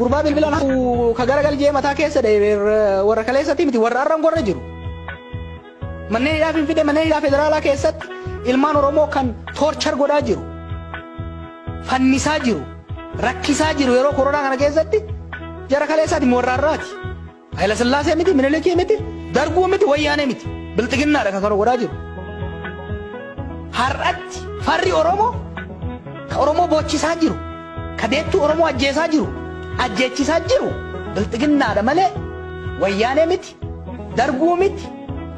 Gurbaa bilbilaan ka garagal jee mataa keessa dha'e warra kaleessatti miti, warra har'an gorra jiru. Manneen hidhaa Finfinnee, manneen hidhaa federaalaa keessatti ilmaan Oromoo kan torture godhaa jiru, fannisaa jiru, rakkisaa jiru yeroo koronaa kana keessatti jara kaleessaati, warra har'aati. Hayila Sillaasee miti, Minilikii miti, Darguu miti, Wayyaanee miti. Bilxiginnaadha kan kana godhaa jiru. Har'atti farri Oromoo ka Oromoo boochisaa jiru, ka deettuu Oromoo ajjeesaa jiru, ajjeechisaa jiru Bilxiginnaadha malee Wayyaanee miti, Darguu miti,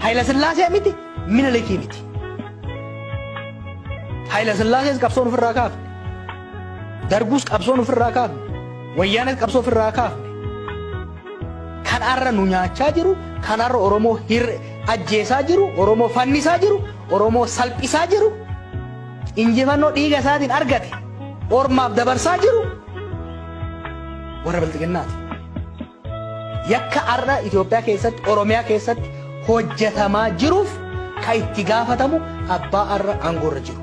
Hayila Sillaasee miti, Minilikii miti. Hayila Sillaasees qabsoon ofirraa kaafne. Darguus qabsoon ofirraa kaafne. Wayyaanees qabsoo ofirraa kaafne. Kan har'a nu nyaachaa jiru, kan har'a Oromoo ajjeesaa jiru, Oromoo fannisaa jiru, Oromoo salphisaa jiru, injifannoo dhiiga isaatiin argate ormaaf dabarsaa jiru warra Bilxiginnaati. Yakka har'a Itoophiyaa keessatti, Oromiyaa keessatti hojjetamaa jiruuf kan itti gaafatamu abbaa har'a aangoorra jiru.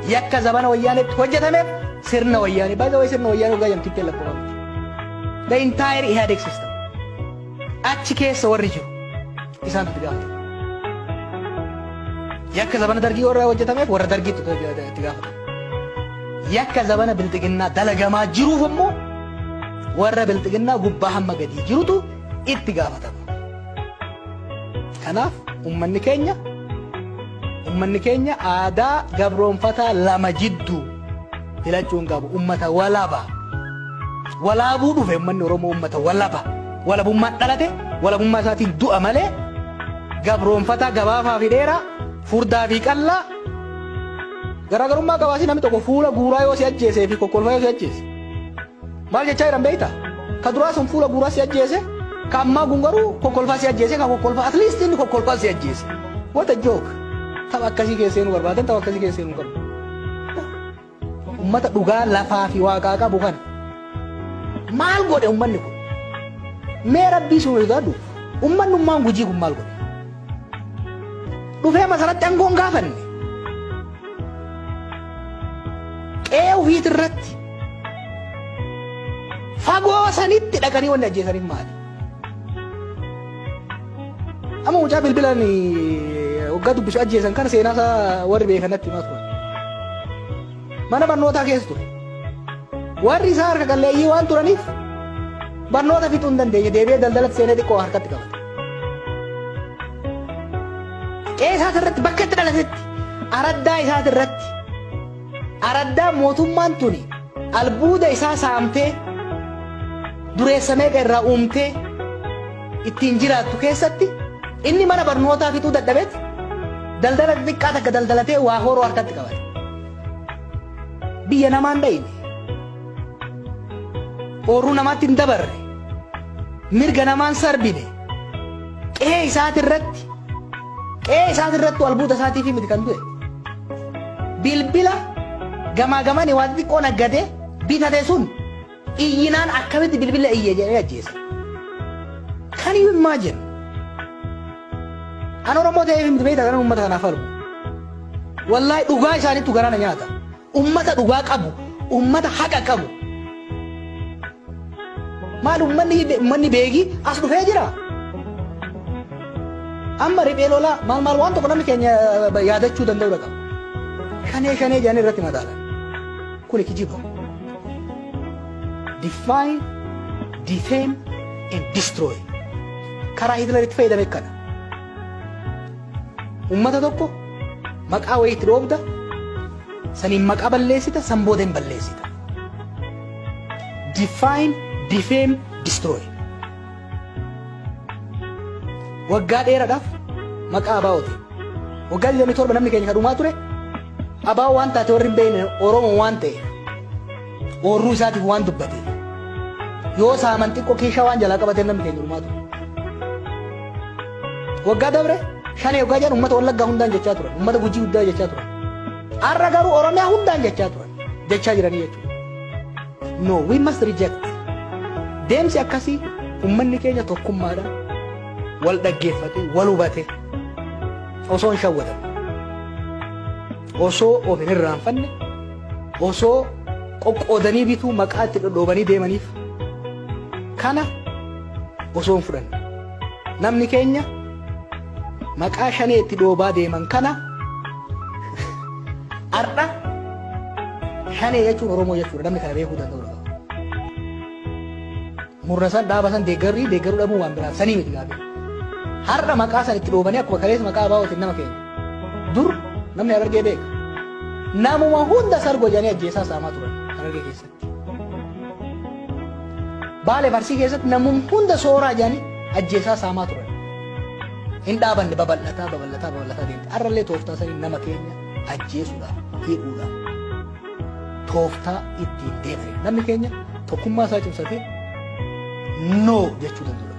Yakka zabana Wayyaaneetti hojjetameef sirna Wayyaanee, by the way, sirna Wayyaanee waggaa jamtitti lakkoofamti. The entire Ihadeg system. Achi keessa warri jiru isaantu itti gaafatama. Yakka zabana Dargii warra hojjetameef warra Dargiitu itti gaafatama. Yakka zabana Bilxiginnaa dalagamaa jiruuf immoo warra Bilxiginnaa gubbaa hamma gadii jirutu itti gaafatama. Kanaaf ummanni keenya aadaa gabroonfataa lama jidduu filachuu hin qabu. Ummata walaba. Walaabuu dhufe ummanni Oromoo, ummata walaba. Walabummaan dhalate, walabummaa isaatiin du'a malee gabroonfataa gabaafaa fi dheeraa, furdaa fi qallaa garaagarummaa qabaasii. Namni tokko fuula guuraa yoo si ajjeesee fi kokkolfaa yoo si ajjeese maal jechaa jiran beektaa? Ka duraa sun fuula guuraa si ajjeese, ka ammaa kun garuu kokkolfaa si ajjeese, ka kokkolfaa at least inni kokkolfaa si ajjeese. What a joke! Tapha akkasii keessa seenuu barbaadan, tapha akkasii keessa seenuu qabu. Ummata dhugaa lafaa fi waaqaa qabu kana maal godhe ummanni kun? Mee Rabbii sun sodaadhu, ummannummaan Gujii kun maal godhe? Dhufee masaratti aangoon gaafanne. Qe'ee ofiit irratti fagoo sanitti dhaqanii wanni ajjeesaniif maali? Amma mucaa bilbilaan waggaa dubbisu ajjeesan kana seenaa isaa warri beekan natti himaa turan. Mana barnootaa keessa ture. Warri isaa harka qalleeyyii waan turaniif barnoota fixuu hin dandeenye, deebi'ee daldalatti seenee xiqqoo harkatti qabate. Qe'ee isaati irratti, bakka itti dhalatetti, araddaa isaati irratti, araddaa mootummaan tuni albuuda isaa saamtee dureessa meeqa irraa uumtee ittiin jiraattu keessatti inni mana barnootaa fixuu dadhabeet daldala xixiqqaa takka daldalatee waa horoo harkatti qabate. Biyya namaan dhayine. Oorruu namaatti hin dabarre. Mirga namaan sarbine. Qe'ee isaati irratti, qe'ee isaati irratti albuuda isaatiif miti kan du'e. Bilbila gamaa gamanii waan xixiqqoo naggadee bitate sun iyyinaan akkamitti bilbila iyye jedhee ajjeese. Can you imagine? An Oromoo ta'eef miti beektaa kanan uummata kanaaf falmu. Wallaahi, dhugaa isaaniitu garaa na nyaata. Uummata dhugaa qabu, uummata haqa qabu. Maal uummanni Beegii as dhufee jira? Amma riphee lolaa maal maal waan tokko namni keenya yaadachuu danda'u qaba. Shanee shanee jedhanii irratti madaalan. Kuni kijiba. Define, defame and destroy. Karaa Hitleritti fayyadame kana. Uummata tokko maqaa wayiitti dhoobda, saniin maqaa balleessita, san booda hin balleessita. Define, defame, destroy. Waggaa dheeraadhaaf maqaa ABO'ti. Waggaa 27 namni keenya kadhumaa ture ABO waan taate warri hin beekne Oromoo waan ta'eef, oorruu isaatiif waan dubbateef, yoo saaman xiqqoo keeshaa waan jalaa qabateen namni keenya dhumaa ture. Waggaa dabre Shanee waggaa jedhan uummata Wallaggaa hundaan jechaa turan, uummata Gujii hundaa jechaa turan. Har'a garuu Oromiyaa hundaan jechaa turan, jechaa jiranii jechuudha. No, we must reject. Deemsi akkasii, uummanni keenya tokkummaadhaan wal dhaggeeffate, wal hubate, osoo hin shawwadamne, osoo of hin irraanfanne, osoo qoqqoodanii bituu maqaa itti dhodhoobanii deemaniif Kana osoo hin fudhanne, namni keenya maqaa Shanee itti dhoobaa deeman kana, har'a Shanee jechuun Oromoo jechuudha. Namni kana beekuu danda'u qaba. Murna san, dhaaba san deeggarrii deeggaruu dhabuu waan biraaf sanii miti gaafii. Har'a maqaa san itti dhoobanii, akkuma kaleessa maqaa ABOtiin nama keenya. Dur namni Harargee beeka. Namuma hunda sargo jedhanii ajjeesaa saamaa turan Harargee keessatti. Baalee Arsii keessatti namuma hunda sooraa jedhanii ajjeesaa saamaa turan. Hin dhaabanne, babal'ataa babal'ataa babal'ataa deemte. Har'allee tooftaa sanii nama keenya ajjeesuudhaaf, hidhuudhaaf tooftaa ittiin deemani. Namni keenya tokkummaa isaa cimsatee no jechuu danda'u.